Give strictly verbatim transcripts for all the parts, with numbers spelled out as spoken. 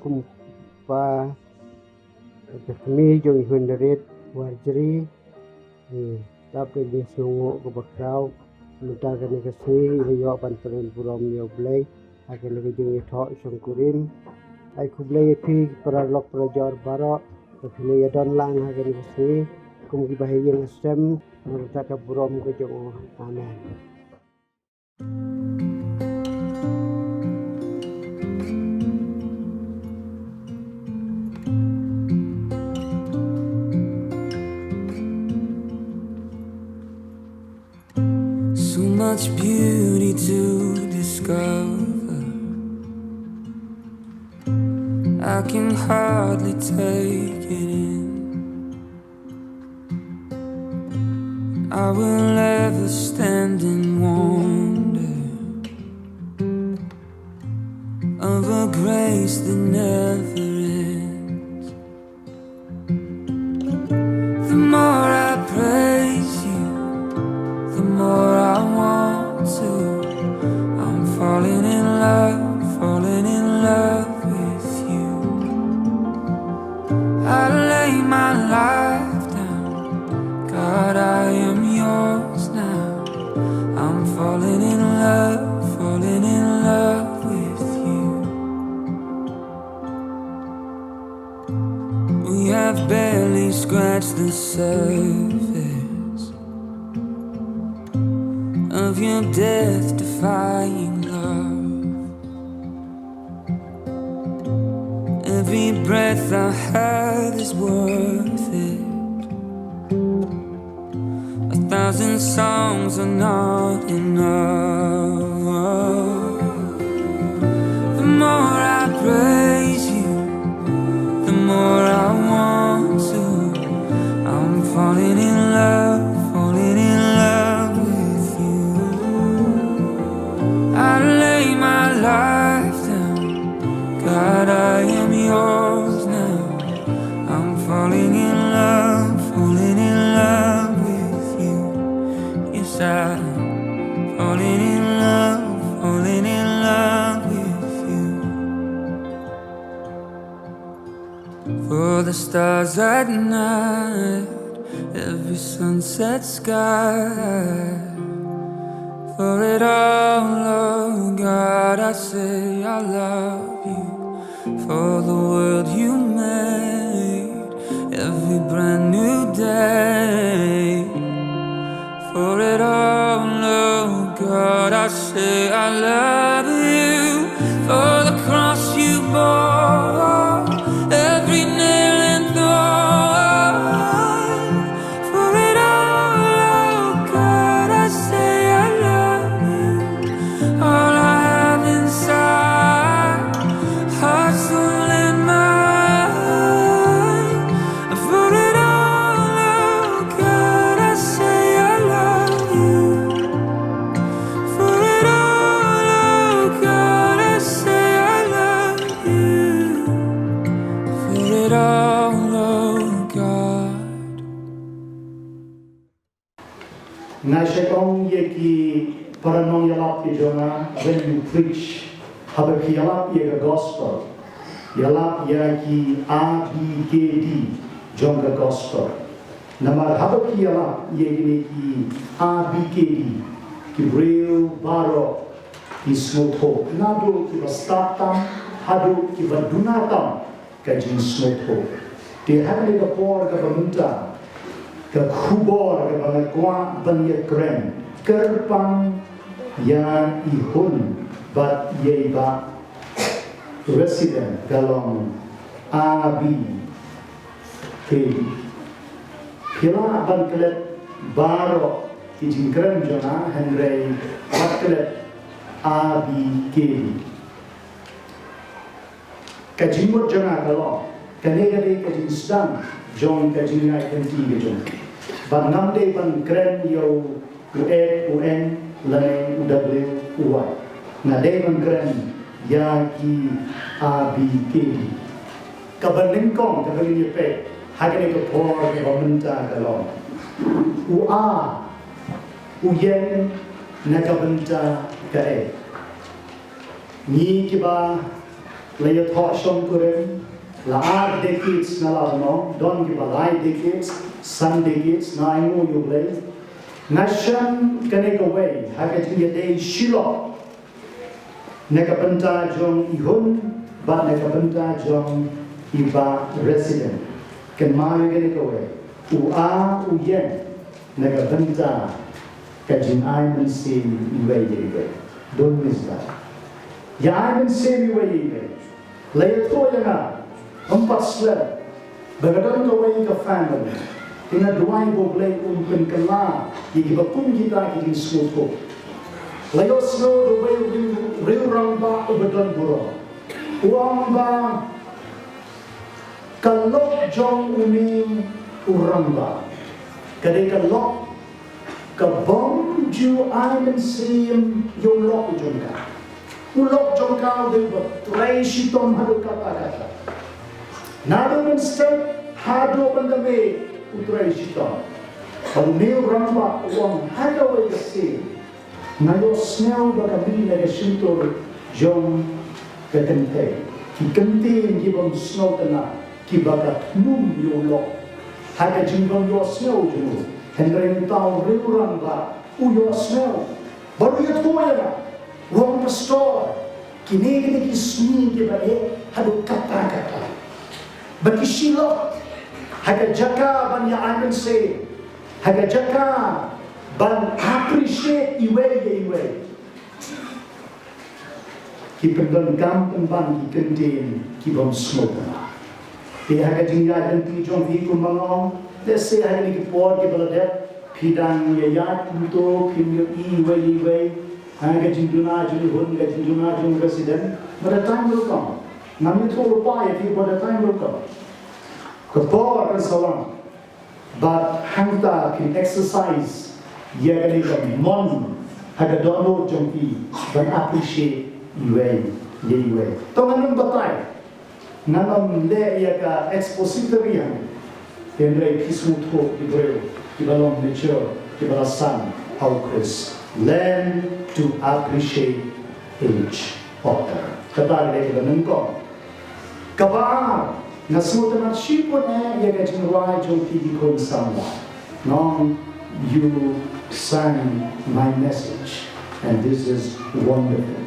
Kum pa ka kmie jong i Hyndarit Warjri, eh, dap da jingsngewnguh kaba khraw mynta kane ka sngi, i la ïoh ban kren burom ïa U Blei ha kane ka jingïathoh shongkurim. Ai khublei ïa phi paralok parajor baroh ba phi la ïadon lang ha kane ka sngi. Kum kiba ha ïing ha sem, na ka bynta ka burom ka jong u. Amen. So much beauty to discover. I can hardly take it in. I will ever stand in wonder of a grace that never ends. The more I praise you, the more I want to. I'm falling in love, falling in love with you. I lay my life down, God, I am yours now. I'm falling in love, falling in love with you. We have barely scratched the surface of your death defying love. Every breath I have is worth it. A thousand songs are not enough. The more I praise you, the more I want to. I'm falling in love, falling in love with you. I lay my life down, God, I am yours now. I'm falling in love, falling in love with you. Yes, I'm falling in love, falling in love with you. For the stars at night, every sunset sky. For it all, oh God, I say I love you. For the world you made, every brand new day. For it all, oh God, I say I love you. For the cross you bore, every nail and thorn. For it all, oh God, I say I love you. All I have inside, heart, soul, and mind. For it all, oh God, I say I love you. For it all, oh God, I say I love you. For it all, oh God. Nga shait ong ïa ki para nongïalap ki jong nga, when you preach, haba phi ïalap ïa ka gospel, ïalap ïa ki A B K D jong ka gospel. Namar haba phi ïalap ïa kine ki A B K D, ki briew baroh ki sngewthuh, naduh kiba stad tam haduh kiba duna tam ka jingsngewthuh. Te ha kane ka por kaba mynta, ka khubor kaba nga kwah ban ïakren kyrpang ïa i Hun bad ïa i Bah, resident ka long A B K D. Phi lah ban klet baroh ki jingkren jong nga, hynrei wat klet A B K D. Ka jingmut jong nga ka long, kane ka dei ka jingsdang jong ka jingïaid lynti ka jong nga. Bad ngam dei ban kren ïa u U, u N, lane u W, u Y. Nga dei ban kren ïa ki A B K D. Kaba nyngkong kaba ngin ïa peit ha kane ka por kaba mynta ka long, u A u ïeng na ka bynta kaei? Ngi kiba La ïathoh shongkurim, la ar decades nga la ong, don kiba lai decades, san decades, nga ainguh ïa U Blei. Nga shem kane kawei, ha ka jingïadei shilok na ka bynta jong i hun, bad na ka bynta jong i bah resident. Kynmaw ïa kane kawei, u A, u ïeng na ka bynta ka jingai mynsiem iwei ïa iwei. Don't miss that. Ïa ai mynsiem iwei ïa iwei. La ïathuh ïa nga, ym pat slem, ba ka don kawei ka family, te nga duwai ba U Blei un pynkylla ïa kiba kum kita ki jingsngewthuh. La ïohsngew da uwei u riewrangbah uba don burom. U ong ba ka lok jong une u rangbah ka dei ka lok kaba ym ju ai mynsiem ïa u lok jong ka. U lok jong ka u dei uba trei shitom haduh katta katta. Naduh mynstep haduh ban da miet u trei shitom. Bad une u rangbah u ong ha kawei ka sien, nga ïohsngew ba ka mih na ka shyntur jong ka kynthei. Ki kyntien ki bym sngewtynnat, kiba ka thnum ïa u lok. Ha ka jingbym ïohsngew jong u, hynrei uta u riewrangbah u ïohsngew. Bad u ïathuh ïa nga, u ong, Pastor, kine kine ki sngi kiba eh haduh katta katta, ba ki shilok ha ka jaka ban ïa ai mynsiem, ha ka jaka ban appreciate iwei ïa iwei, ki pyndonkam pynban ki kyntien ki bym sngewtynnat. Te ha ka jingïaid lynti jong phi, kumba nga ong, let's say ha kine ki por kiba la dep, phi dang ïaid kumto, phim ïohi iwei ïa iwei. Ha ka jingduna jong i hun, ka jingduna jong i resident, but the time will come. Ngam ïathuh lypa ïa phi, but the time will come. Ka por kan sa wan. Bad hangta phin exercise ïa kane ka mon ha ka dohnud jong phi ban appreciate iwei ïa iwei. To ngan ym batai, ngan ym leh ïa ka expository, hynrei phi sngewthuh, ki briew kiba long mature, kiba la san ha U Khrist. Learn to appreciate each other. Kata ka dei kaba nyngkong. Kaba ar, nga sngewtynnat shibun eh ïa ka jingrwai jong phi ki khun samla. Nong, you sang my message, and this is wonderful.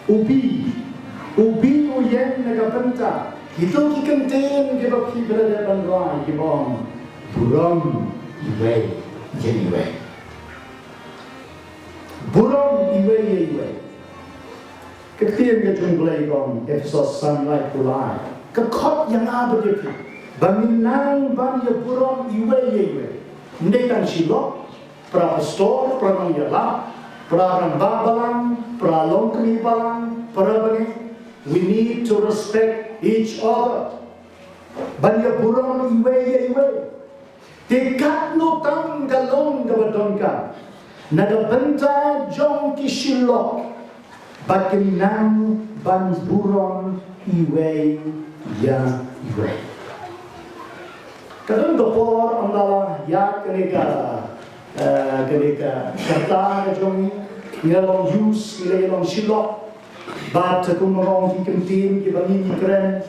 U B, u B u ïeng na ka bynta kito ki kyntien kiba phi ba la dep ban rwai, kiba ong, burom iwei ïa iwei. Burom iwei ïa iwei. Ka ktien ka jong U Blei ka ong, Ephesos san, lai phew lai, ka khot ïa nga bad ïa phi ba ngin nang ban ïa burom iwei ïa iwei. Ym dei tang shi lok, para pastor, para nongïalam, para rangbah balang, para longkmie balang, para bangeit. We need to respect each other. Ban ïa burom iwei ïa iwei. Te katno tam ka long kaba donkam na ka bynta jong ki shilok ba kin nang ban burom iwei ïa iwei. Ka don ka por, ynda la ïaid kane ka, eh, kane ka karta ka jong ngi, ngi la long youth, ngi la long shilok. Bad kumba nga ong, ki kyntien kiba ngi ngi kren,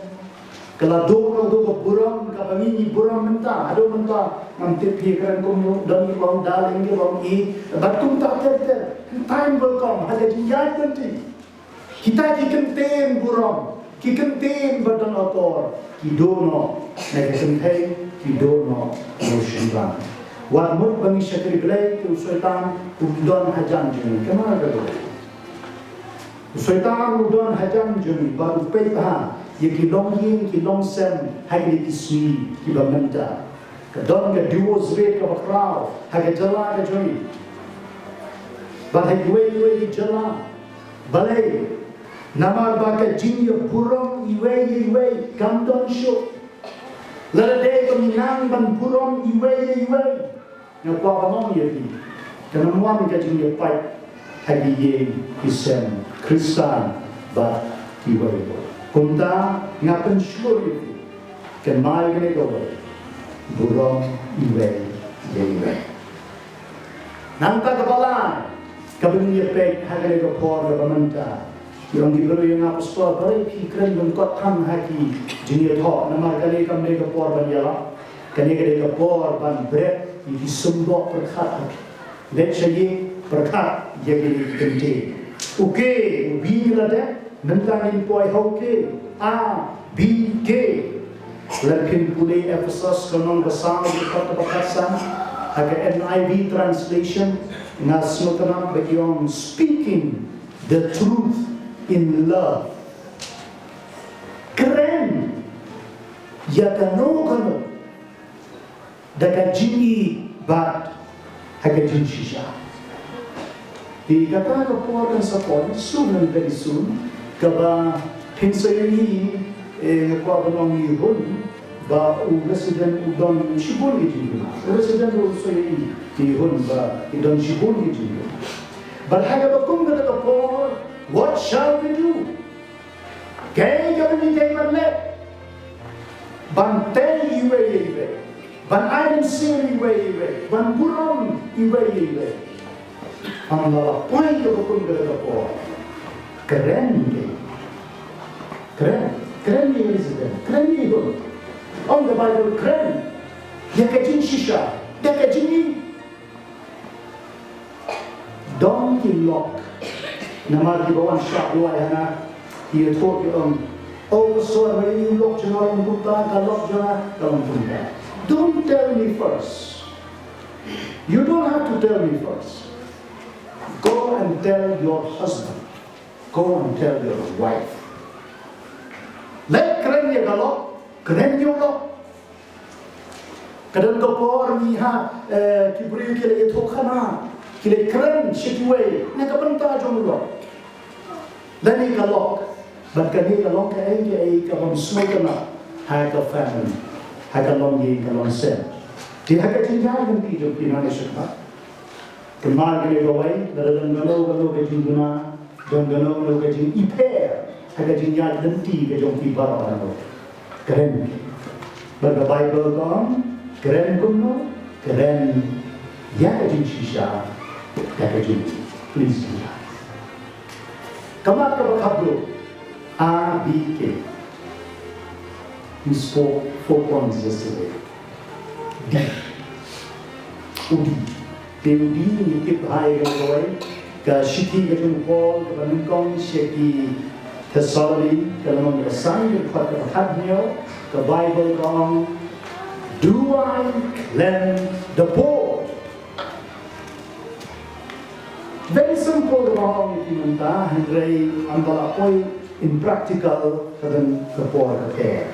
ka la dei ka dei ka burom kaba ngi ngi burom mynta. Haduh mynta ngam tip phi kren kumno, don kiba ong darling, kiba ong i. Bad kumta ter ter. Time will come, ha ka jingïaid lynti, kita ki kyntien burom, ki kyntien ba don akor, ki duh noh na ka kynthei, ki duh noh na u shynrang. Wat mut ba ngi shakri Blei, te u Soitan um don hajan jong ngi. Kynmaw ïa kata. U Soitan u don hajan jong ngi bad u peit bha ïa ki longïing ki longsem ha kine ki sngi kiba mynta. Ka don ka divorce rate kaba khraw ha ka jylla ka jong ngi bad ha kiwei kiwei ki jylla. Balei? Namar ba ka jingïaburom iwei ïa iwei kam don shuh. Lada dei ba ngi nang ban burom iwei ïa iwei, nga kwah ban ong ïa phi, kan ym wan ka jingïapait ha ki ïing ki sem Khristan bad kiwei. Kumta nga pynshlur ïa phi, kynmaw ïa kane kawei, burom iwei ïa iwei. Nangta kaba lai kaba ngin ïa peit ha kane ka por kaba mynta, Ki ong ki briew ïa nga, Pastor, balei phi kren lyngkot than ha ki jingïathoh, namar kane kam dei ka por ban ïalap. Kane ka dei ka por ban bret ïa ki symboh pyrkhat ha phi. Leit sha ïing pyrkhat ïa kine ki kyntien. U K, u B la dep, mynta ngin poi ha u K. A, B, K. Lada phin pule Ephesos ka lynnong ba saw, dkhot kaba khatsan, ha ka N I V translation, nga sngewtynnat ba ki ong speaking the truth in love. Kren ïa kano kano da ka jingïeit bad ha ka jingshisha. Te kata ka por kan sa poi soon and very soon, kaba phin sa ïohi, eh, nga kwah ban ong i Hun ba u resident u don shibun ki jingduna. U resident u sa ïohi i Hun ba i don shibun ki jingduna. Bad ha kaba kum kata ka por, what shall we do? Kaei kaba ngi dei ban leh? Ban tei iwei ïa iwei, ban ai mynsiem iwei ïa iwei, ban burom iwei ïa iwei. Ym lah ban poi kaba kum kata ka por. Kren ïa i. Kren, kren ïa i resident, kren ïa i Hun. Ong ka Baibl kren ïa ka jingshisha da ka jingïeit. Don ki lok namar kiba wan shah duwai ha nga, ki ïathuh ki ong, "Oh, Pastor, ma ïa u lok jong nga long kumta, ka lok jong nga ka long kumta." Don't tell me first. You don't have to tell me first. Go and tell your husband. Go and tell your wife. Leit kren ïa ka lok, kren ïa u lok. Ka don ka por ngi ha, eh, ki briew ki la ïathuhkhana, ki la kren sha kiwei na ka bynta jong u lok lane ka lok. Bad kane ka long kaei kaei kabym sngewtynnat ha ka family, ha ka longïing ka longsem. Te ha ka jingïaid lynti jong phi nangne shakhmat, kynmaw ïa kane kawei, lada don kano kano ka jingduna, don kano kano ka jingïapher ha ka jingïaid lynti ka jong phi baroh arngut, kren. Bad ka Baibl ka ong, kren kumno? Kren ïa ka jingshisha da ka jingïeit. Please do that. Ka mat kaba khatduh, A, B, K. We spoke four points yesterday. D. U D. Te u D ngi tip bha ïa kane kawei. Ka shithi ka jong u Paul kaba nyngkong sha ki Thessaloni, ka lynnong kaba san, ka dkhot kaba khathynñiew, ka Baibl ka ong, "Do I cleanse the poor?" Very simple kaba ong ïa phi mynta, hynrei ynda la poi in practical ka don ka por ka pher.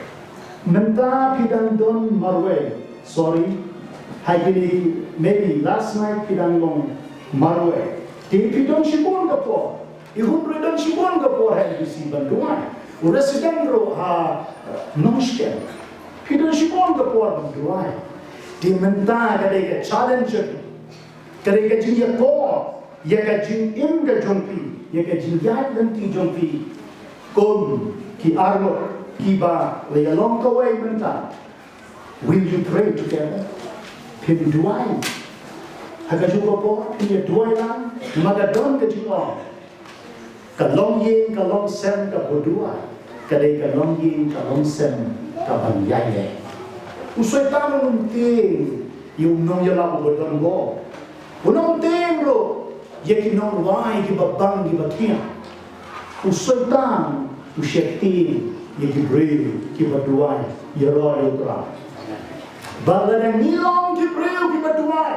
Mynta phi dang don marwei, sorry, ha kine, maybe last night phi dang long marwei. Te phi don shibun ka por, i Hun ruh i don shibun ka por ha M B C ban duwai. U resident ruh ha, eh, Nongshken, phi don shibun ka por ban duwai. Te mynta ka dei ka challenge jong phi, ka dei ka jingïakor ïa ka jingim ka jong phi, ïa ka jingïaid lynti jong phi. Kum ki arngut kiba la ïalong kawei mynta, will you pray together? Phin duwai ha kajuh ka por, phin ïa duwai lang? Namar ka don ka jingong, ka longïing ka longsem kaba duwai ka dei ka longïing ka longsem kaban ïaileh. U Soitan um tieng ïa u nongïalap uba don bor. Um tieng ruh ïa ki nongrwai kiba bang kiba thiang. U Soitan u sheptieng ïa ki briew kiba duwai ïaroh ïa U Trai. Bad lada ngi long ki briew kiba duwai,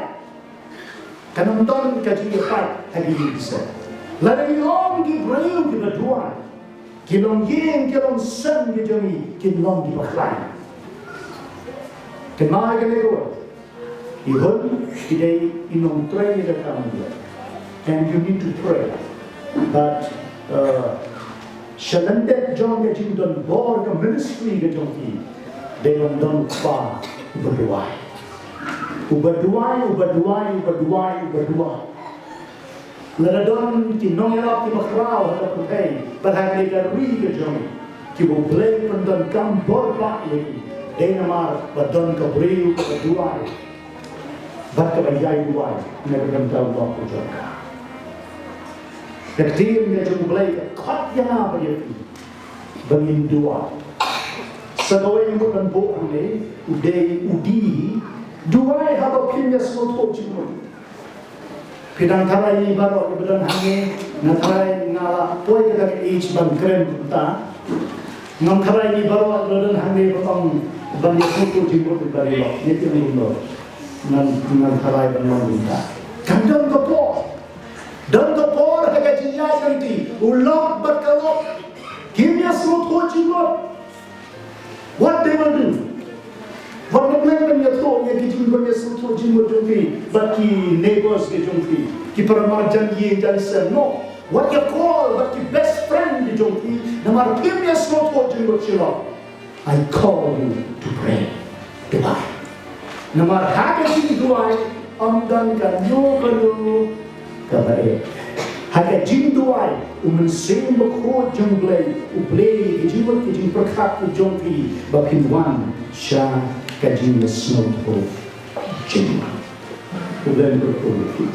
kan ym don ka jingïapait ha ki ïing ki sem. Lada ngi long ki briew kiba duwai, ki longïing ki longsem ki jong ngi kin long kiba khlaiñ. Kynmaw ïa kane ruh, i Hun i dei i nongtrei ïa ka kam. And you need to pray. But, uh, sha lyndet jong ka jingdon bor ka ministry ka jong phi, dei ban don u kpa uba duwai. Uba duwai, uba duwai, uba duwai, uba duwai. Lada don ki nongïalap kiba khraw ha ka pyrthei bad ha kane ka ri ka jong ngi, kiba U Blei pyndonkam bor bha ïa ki, dei namar ba don ka briew kaba duwai bad kaba ïai duwai na ka bynta u lok u jong ka. Ka ktien ka jong U Blei ka khot ïa nga bad ïa phi ba ngin duwai. Sa kawei ngan buh hangne, u dei u D, duwai haba phim ïasngewthuh jingmut. Phi dang tharai ïa ngi baroh kiba don hangne, nga tharai nga la poi kata ka age ban kren kumta. Ngam tharai ïa ngi baroh kiba don hangne ban ong ban ïasngewthuh jingmut ba ri lok. Ngi te ngam don. Ngam, ngam tharai ban ong kumta. Kan don ka por. Don ka por ha ka jingïaid lynti, u lok bad ka lok kim ïasngewthuh jingmut. What they will do? Wat leh ban ïathuh ïa ki jingmut, ïasngewthuh jingmut jong phi bad ki neighbors ki jong phi, ki para marjan ïing jan sem, no. Wat ïa call bad ki best friend ki jong phi, namar phim ïasngewthuh jingmut shuh. I call you to pray. Duwai. Namar ha ka jingduwai ym don kano kano kaba eh. Ha ka jingduwai, U Mynsiem Bakhuid jong U Blei u plie ïa ki jingmut ki jingpyrkhat ki jong phi ba phin wan sha ka jingïasngewthuh jingmut. U Blei un kyrkhu ïa phi.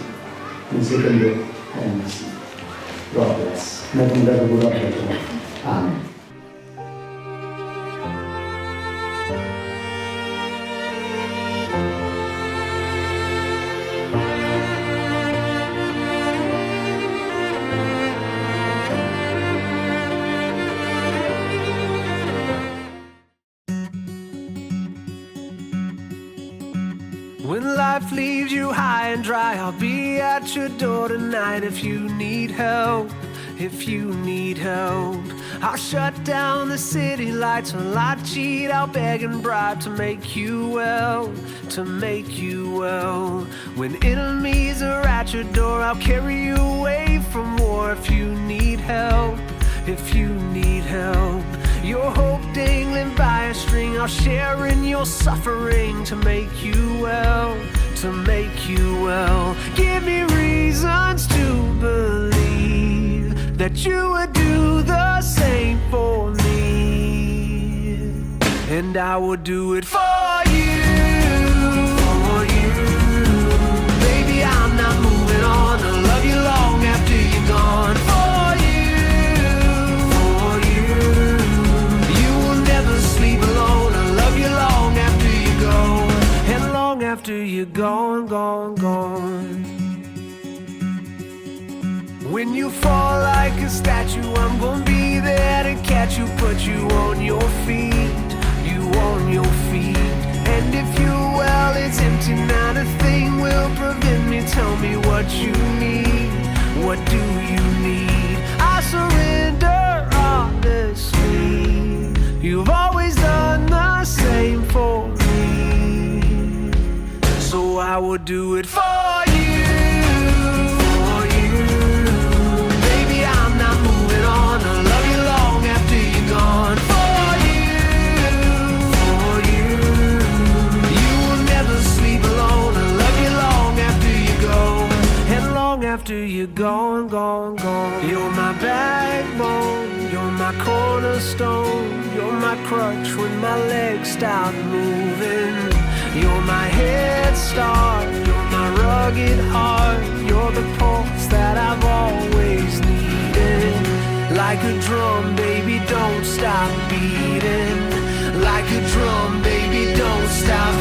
Ngin sa ïakynduh ha ka mynsiem. God bless. Na ka bynta ka burom jong U Blei. Amen. When life leaves you high and dry, I'll be at your door tonight if you need help, if you need help. I'll shut down the city lights, I'll lie, cheat, I'll beg and bribe to make you well, to make you well. When enemies are at your door, I'll carry you away from war if you need help, if you need help. Your hope dangling by a string, I'll share in your suffering to make you well, to make you well. Give me reasons to believe that you would do the same for me. And I would do it for you, for you. Baby, I'm not moving on. I love you long after you're gone. For you, for you. You will never sleep alone. I love you long after you're gone. And long after you're gone, gone, gone. When you fall like a statue, I'm gonna be there to catch you, put you on your feet, you on your feet. And if your well is empty, not a thing will prevent me. Tell me what you need, what do you need? I surrender honestly. You've always done the same for me. So I would do it for you, for you. Baby, I'm not moving on. I love you long after you're gone. For you, for you. You will never sleep alone. I love you long after you're gone. And long after you're gone, gone, gone. You're my backbone. You're my cornerstone, you're my crutch when my legs stop moving. You're my head start, you're my rugged heart, you're the pulse that I've always needed. Like a drum, baby, don't stop beating. Like a drum, baby, don't stop